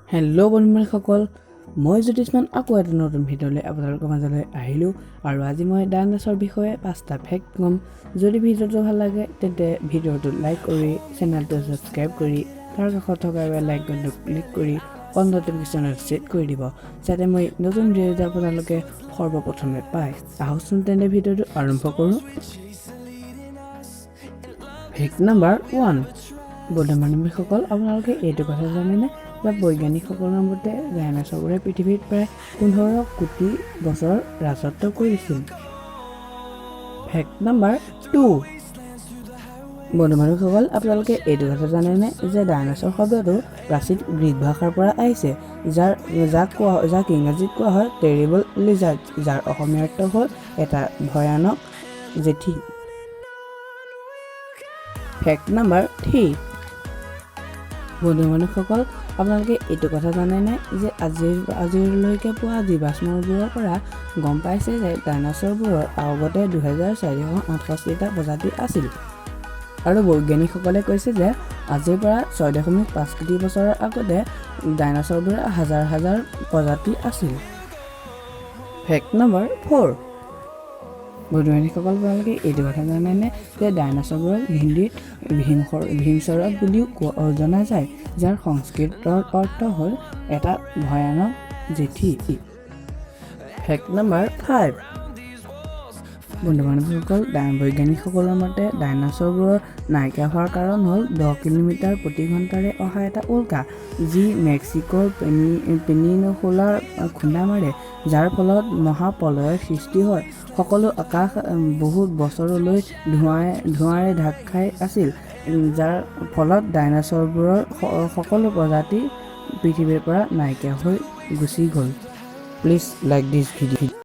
Hello' বন্ধুসকল, মই জ্যোতিষ্মান আকৌ এটা নতুন ভিডিঅ'লৈ আপোনালোকৰ মাজলৈ আহিলোঁ আৰু আজি মই ডাইনাছৰ বিষয়ে পাঁচটা ফেক্ট ক'ম। যদি ভিডিঅ'টো ভাল লাগে, তেন্তে ভিডিঅ'টো লাইক কৰি, চেনেলটো ছাবস্ক্ৰাইব কৰি, তাৰ কাষত থকা বেল আইকনটো ক্লিক কৰি অল ন'টিফিকেশ্যনত ছেট কৰি দিব, যাতে মই নতুন ভিডিঅ'টো আপোনালোকে সৰ্বপ্ৰথমে পায়। আহকচোন তেন্তে ভিডিঅ'টো আৰম্ভ কৰোঁ। Fact number 1। বন্ধু বান্ধৱীসকল, আপোনালোকে এইটো কথা জানেনে যে বৈজ্ঞানিকসকলৰ মতে ডাইনাছৰবোৰে পৃথিৱীত প্ৰায় 15 কোটি বছৰ ৰাজত্ব কৰিছিল? Fact number 2। বন্ধু বান্ধৱীসকল, আপোনালোকে এইটো কথা জানেনে যে ডাইনাছৰ শব্দটো প্ৰাচীন গ্ৰীক ভাষাৰ পৰা আহিছে, যাক ইংৰাজীত কোৱা হয় টেৰিবল লিজাৰ্ড, যাৰ অসমীয়া অৰ্থ হ'ল এটা ভয়ানক জেঠী। Fact number 3। বন্ধু বান্ধৱীসকল, আপোনালোকে এইটো কথা জানেনে যে আজিলৈকে পোৱা জীৱাশ্মবোৰৰ পৰা গম পাইছে যে ডাইনাছৰবোৰৰ আগতে 2468টা প্ৰজাতি আছিল আৰু বৈজ্ঞানিকসকলে কৈছে যে আজিৰ পৰা 6.5 কোটি বছৰৰ আগতে ডাইনাছৰবোৰৰ হাজাৰ হাজাৰ প্ৰজাতি আছিল। Fact number 4। বন্ধু বান্ধৱীসকল, আপোনালোকে এইটো কথা জানেনে যে ডাইনাছৰবোৰক হিন্দীত ভীমচৰক বুলিও জনা যায়, যাৰ সংস্কৃতৰ অৰ্থ হ'ল এটা ভয়ানক জেঠী। Fact number 5। বন্ধু বান্ধৱীসকল, বৈজ্ঞানিকসকলৰ মতে ডাইনাছৰবোৰৰ নাইকিয়া হোৱাৰ কাৰণ হ'ল 10 কিলোমিটাৰ প্ৰতি ঘণ্টাৰে অহা এটা উল্কা, যি মেক্সিকোৰ পেনিনসুলাৰ খুন্দা মাৰে, যাৰ ফলত মহাপ্ৰলয়ৰ সৃষ্টি হয়। সকলো আকাশ বহুত বছৰলৈ ধোঁৱাৰে ঢাক খাই আছিল, যাৰ ফলত ডাইনাছৰবোৰৰ সকলো প্ৰজাতি পৃথিৱীৰ পৰা নাইকিয়া হৈ গুচি গ'ল। Please like this video.